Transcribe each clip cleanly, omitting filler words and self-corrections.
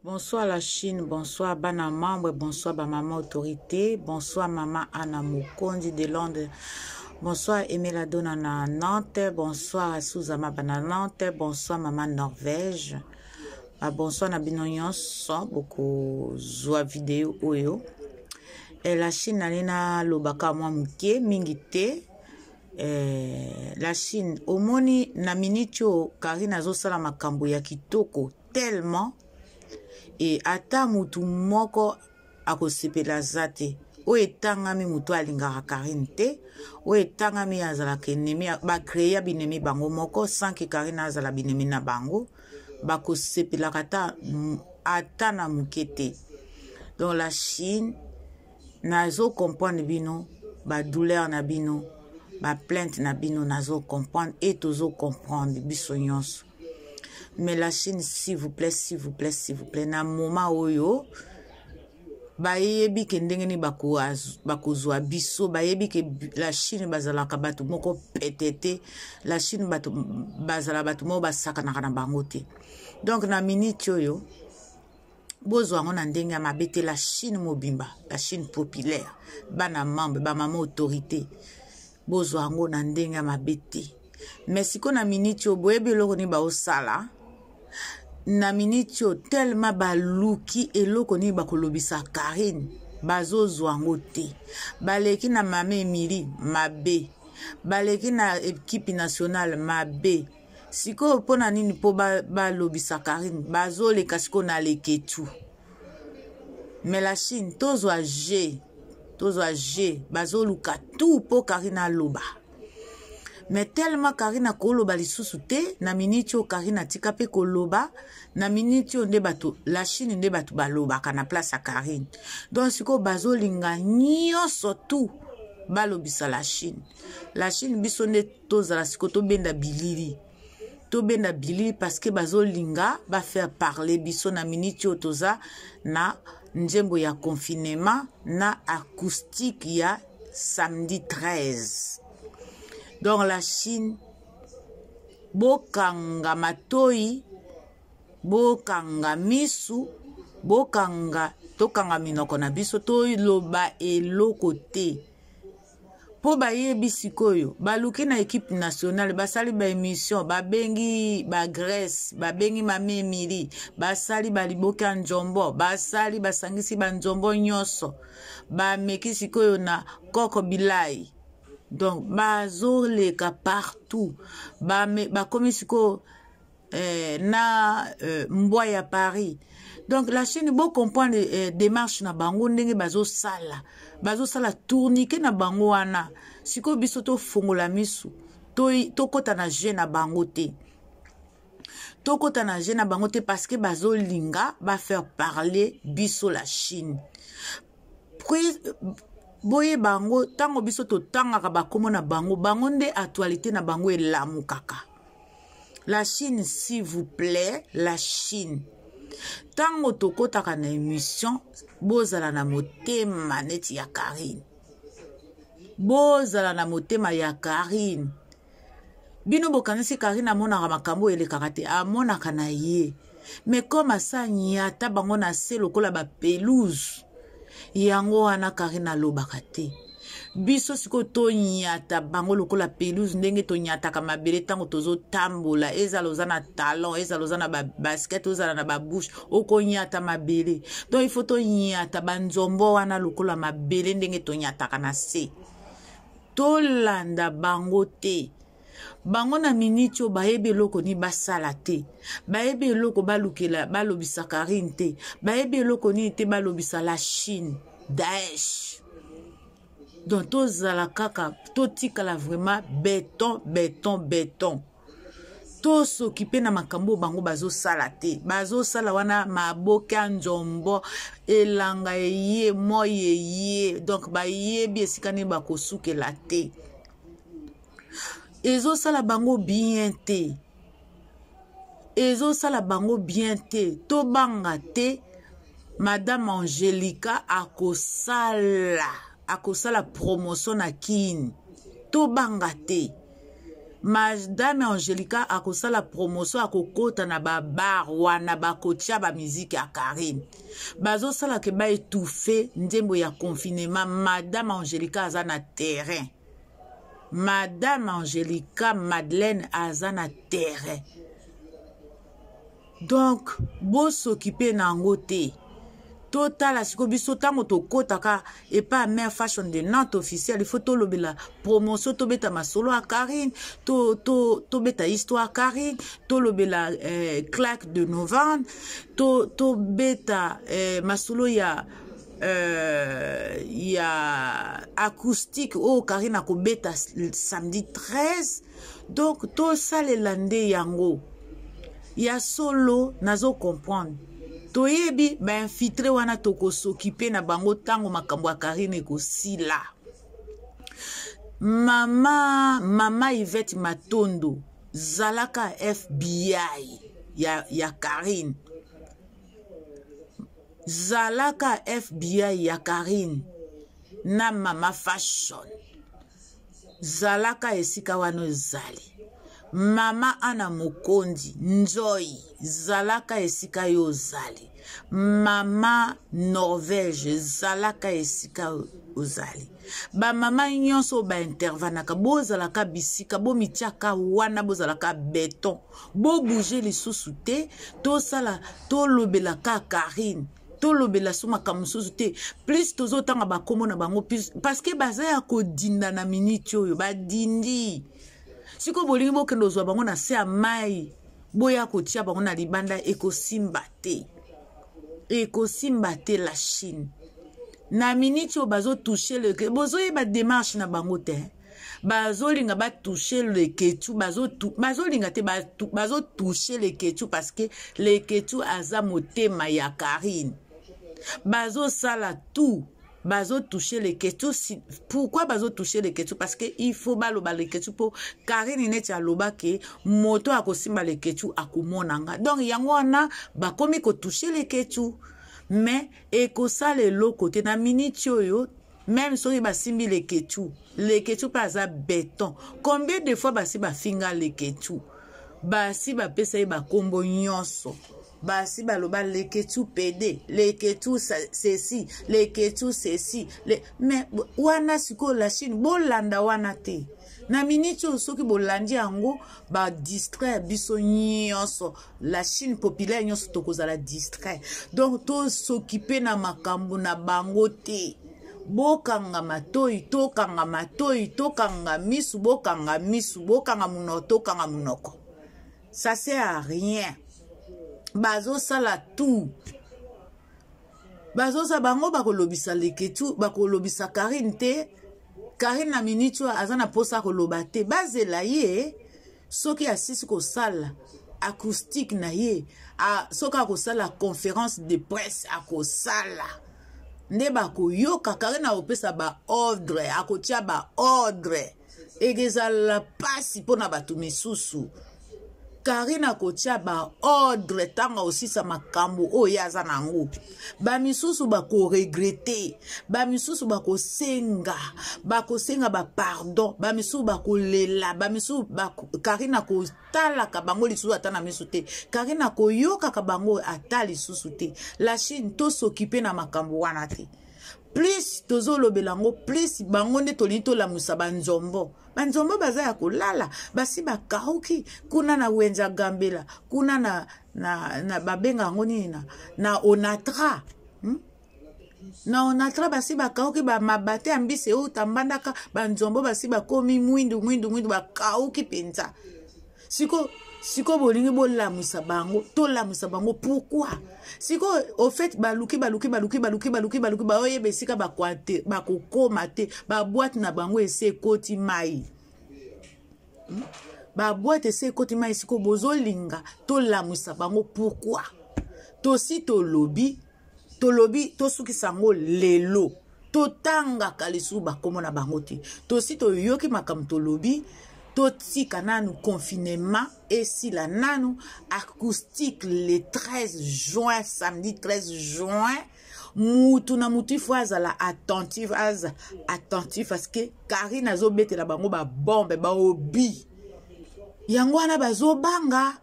Bonsoir la Chine, bonsoir bana membre, bonsoir ba maman autorité, bonsoir maman Anna Mokonzi de Londres, bonsoir Emela Dona na Nantes, bonsoir Suzama bana Nantes, bonsoir maman Norvège. Ba bonsoir na bino nyonso bokozwa video oyo. Eh, la Chine nali nalobaka mwa moke mingi te. Eh, la Chine omoni na minute oyo Karine azosala makambo ya kitoko tellement e ata mutu moko akosepela aza te oyo etangami moto alingaka karine te oyo etangami azalaka enemi bacrea binemi bango moko sans ke karine azala binemi na bango bakosepelaka ata, ata na moke te donc la chine nazo comprendre bino ba douleur na bino ba plainte na bino nazo comprendre et tozo comprendre biso nyonso mais la chine s'il vous plaît s'il vous plaît s'il vous plaît na moment oyo bayebi ke ndenge nini bakozwa biso bayebi ke la chine bazalaka bato moko pete te la chine bato bazala bato moko basakanaka na bango te donc na minute oyo bozwa yango na ndenge ya mabe te la chine mobimba la chine populaire bana membre bamama autorité bozwa yango na ndenge ya mabe te mais sikoyo na miniti oyo boyebi eloko nini baosala na miniti oyo telema baluki eloko nini bakolobisa karine bazozwa yango te baleki na mama emili mabe baleki na ekipe nationale mabe sikoyo mpo na nini mpo balobisa ba karine bazoleka sikoyo na leketu mais la chine tozwa g tozwa g bazoluka tout mpo karine aloba mais tellement karine akoloba lisusu te na miniti oyo karine atika mpe koloba na miniti oyo nde bato la chine nde bato balobaka na place ya karine donc sikoyo bazolinga nyonso tout balobisa la chine la chine biso nde tozala sikoyo tobenda bilili tobenda bilili parce que bazolinga bafaire parler biso na miniti oyo toza na nzembo ya confinement na acoustique ya samedi 13 donc la chine bokanga matoi bokanga misu bokanga tokanga minoko na biso toloba eloko te mpo bayebi sikoyo baluki na ekipe nationale basali baemission babengi bagrèce babengi mame emili basali baliboki ya nzombo basali basangisi banzombo nyonso bameki sikoyo na koko bilai donc bazoleka partout bakomi sikoyo eh, na eh, mbwa ya paris donc la chaîne bocomprendre eh, démarche na bango ndenge bazosala bazosala tournike na bango wana sikoyo biso tofongola misu tokɔta na jeu na bango te tokɔta na jeu na bango te parce que bazolinga bafaire parler biso la chine boyeba yango ntango biso totangaka bakomo na bango bango nde actualité na bango elamukaka la chine s'il vous plaît la chine ntango tokɔtaka na émission bozala na motema neti ya karine bozala na motema ya karine bino bokanisi karine amonaka makambo oyo elekaka te amonaka na ye mais comme asa nyata bango na se lokola bapelouse yango wana karine alobaka te biso sikoyo tonyata bango lokola pelouse ndenge tonyataka mabele ntango tozotambola ezala oza na talon ezala oza na babasket ozala na babouche okonyata mabele donc il faut tonyata banzombo wana lokola mabele ndenge tonyataka na se tolanda bango te bango na miniti oyo bayebi eloko nini basala te bayebi eloko balukela balobisa karine te bayebi eloko nini te balobisa la chine daesh donc tozala kaka totikala vraiment beton beton beton tosokipe na makambo oyo bango bazosala te bazosala wana maboke ya nzombo elanga eye moi eye donc bayebi esika nini bakosukela te ezosala bango bien te ezosala bango bien te tobanga te madame angelica akosala akosala promotion na kini tobanga te. Madame Angelica akosala promotion, akokota na babar wana, bakotia bamiziki ya Karine. Bazosala ke baetouffe nzembo ya confinement. Madame Angelica aza na terrain. Madame Angelica Madeleine aza na terrain. Donc bosokipe na yango te. Totala sikoyo biso ntango tokotaka epai ya mare fashion de Nantes officiel, il faut tolobela promotion, tobeta masolo ya Karine, tobeta to, to histoire ya Karine, tolobela claque de novembre, tobeta to masolo ya acoustique oyo Karine akobeta samedi 13. Donc tosalela nde yango ya solo. Nazo comprendre, toyebi bainfiltre wana, tokosokipe na bango ntango makambo ya Karine ekosila. Mama Yvette Matondo, zalaka FBI ya Karine, zalaka FBI ya Karine na mama fashion, zalaka esika wana ozali. Mama Ana Mokonzi Nzoi, zalaka esika yo ozali. Mama Norvège, zalaka esika ozali. Bamama nyonso oyo baintervenaka, bozalaka bisika bomitiaka wana, bozalaka beton, bobouge lisusu te. Tosala, tolobelaka Karine, tolobela so makambo mosusu te. Plus tozotanga bakombo na bango, parce que baza ya kodinda na miniti oyo badindi. Sikoyo bolingi bokende ozwa bango na se ya mai, boya kotia bango na libanda, ekosimba te, ekosimba te. La Chine na miniti oyo bazotouche le, bozoyeba démarche na bango te. Bazolinga batouche Leketu, bazolinga te, bazotouche Leketu parce que Leketu aza motema ya Karine. Bazosala tout, bazotouche Leketu. Si, pourquoi bazotouche Leketu? Parce que il faut baloba Leketu mpo Karine neti aloba ke moto akosimba Leketu akomona nga. Donc yango wana bakomi kotouche Leketu, mais ekosala eloko te na miniti oyo. Même soki basimbi Leketu, Leketu mpe aza beton. Combien de fois basi bafinga Leketu, basi bapesa ye bakombo nyonso, basi baloba Leketu pd, Leketu ceci, Leketu ceci mais wana sikoyo la Chine bolanda wana te na miniti oyo. Soki bolandi yango, badistraire biso nyonso, la Chine populaire nyonso tokozala distrait. Donc tosokipe na makambo na bango te. Bokanga matoi, tokanga matoi, tokanga misu, bokanga misu, bokanga monoko, tokanga monoko. Ça sert à rien. Bazosala tout, bazosala bango, bakolobisa Leketu, bakolobisa Karine te. Karine na miniti oyo aza na mposa koloba te. Bazela ye soki asisi kosala acoustique na ye, soki akosala conférence de presse, akosala nde bakoyoka. Karine akopesa baordre, akotia baordre, ekezala mpasi mpona bato misusu. Karine akotia baordre ntango akosisa makambo oyo ye aza na yango. Bamisusu bakoregretter, bamisusu bakosenga bapardon, bamisusu bakolela, bamisusu Karine akotalaka bango lisusu ata na misu te, Karine akoyokaka bango ata lisusu te. La Chine, tosokipe na makambo wana te. Plus tozolobela yango, plus bango nde tolingi tolamusa banzombo. Banzombo baza ya kolala, basi bakauki kuna na wenza Gambela kuna na babenga yango nini, na Onatra, Na Onatra basi bakauki, bamabate ya mbisi euta Mbandaka. Banzombo basi bakomi mwindu mwindu mwindu, bakauki mpenza. Siko bolingi bolamwisa bango, tolamwisa bango pourquoi? Siko au fait baluki, baluki, baluki, baluki, baluki, baluki, baoyeba esika bakokoma te. Baboîte na bango esi ekoti mai, Baboîte esi ekoti mai. Siko bozolinga tolamwisa bango pourquoi? Tosi tolobi, tolobi tosukisa yango lelo, totangaka lisusu bakombo na bango te. Tosi toyoki makambo tolobi, totika nanu confinement esila nanu. Acoustique le 13 juin, samedi 13 juin. Mutu na mutu ifo azala attentif, aza attentif, parce que Karine azobetela bango babombe, baobi. Yango wana bazobanga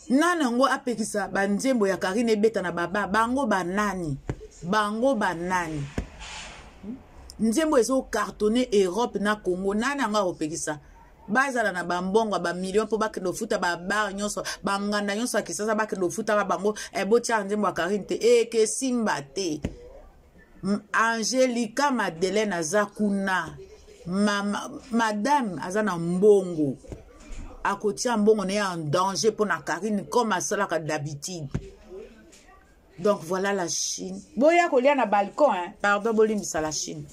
nani yango apekisa banzembo ya Karine ebeta na baba bango banani, bango banani. Nzembo ezokartone Europe na Congo, nani yango akopekisa? Bazala na bambongo ya bamillion mpo bakende kofuta babar nyonso, banganda nyonso ya Kisasa, bakende kofutaka bango. Botiaka nzembo ya Karine te, ekesimba te. Angelica Madeleine aza kuna, mama, madame aza na mbongo, akotia mbongo na ye en danger mpo na Karine comme asalaka d'habitude. Donc voilà la Chine. Boya kolia na balcon, hein? Pardon, bolimbisa la Chine.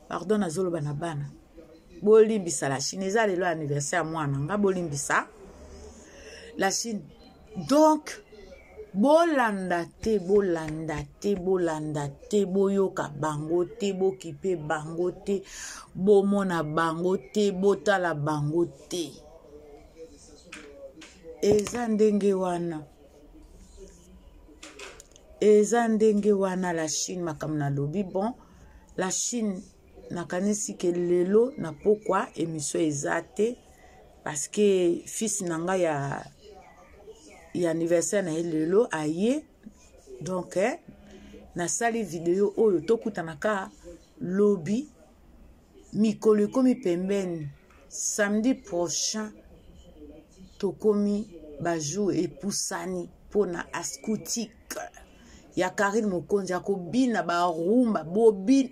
Pardon, nazoloba na bana. Bolimbisa la Chine. Eza lelo anniversaire ya mwana nga, bolimbisa la Chine. Donc bolanda te, bolanda te, bolanda te, boyoka bango te, bokipe bango te, bomona bango te, botala bango te. Eza ndenge wana, eza ndenge wana la Chine. Makambo nalobi, bon, la Chine, nakanisi ke lelo na pokwa émission eza te parce que fils na ngai ya anniversaire na ye lelo aye. Donc nasali video oyo, tokutanaka lobi. Mikolo ekomi pembeni, samedi prochain tokomi, bajour epusani mpona ascoutique ya Karine Mokonzi akobina barumba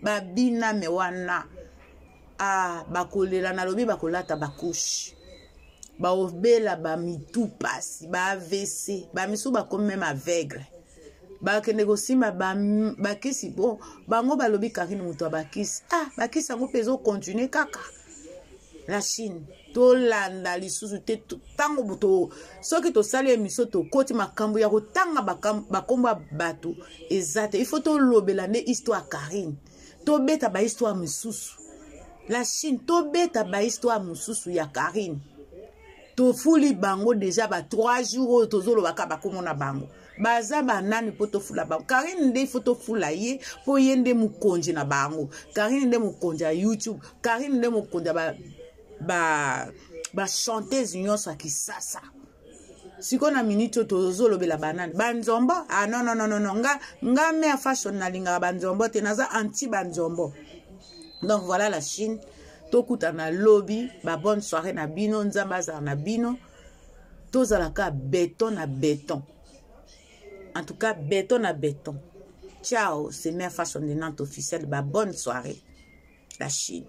babiname wana. Ah, bakolela, nalobi bakolata bakushe, baobela bamitu pasi, ba AVC, bamisu bakomi meme aveugle, bakende kosimba bakisi. Bon, bango balobi Karine moto ya bakisi. Ah, bakisi yango mpe ezokontinue kaka. La Chine, tolanda lisusu te. Ntango soki tosali émission, tokoti makambo ya kotanga bakombo ya bato eza te. Il faut tolobela nde histoire Karine, tobeta bahistoire mosusu. La Chine, tobeta bahistoire mosusu ya Karine. Tofuli bango deja ba 3 jours oyo, tozolobaka bakombo na bango, baza banani mpo tofula bango? Karine nde ifo tofula ye, mpo ye nde mokonzi na bango. Karine nde mokonzi ya YouTube, Karine nde mokonzi ya bachanteuse ba nyonso ya Kisasa. Sikoyo na minute oyo tozolobela banani? Banzombo? Ah, non, non, non, non, nga Mare Fashion nalingaka banzombo te, naza anti banzombo. Donc voilà la Chine, tokutana lobi. Babonne soirée na bino, Nzambe azala na bino. Tozalaka béton na béton, en tout cas béton na béton. Ciao, c'est Mare Fashion de Nantes officiel. Ba bonne soirée la Chine.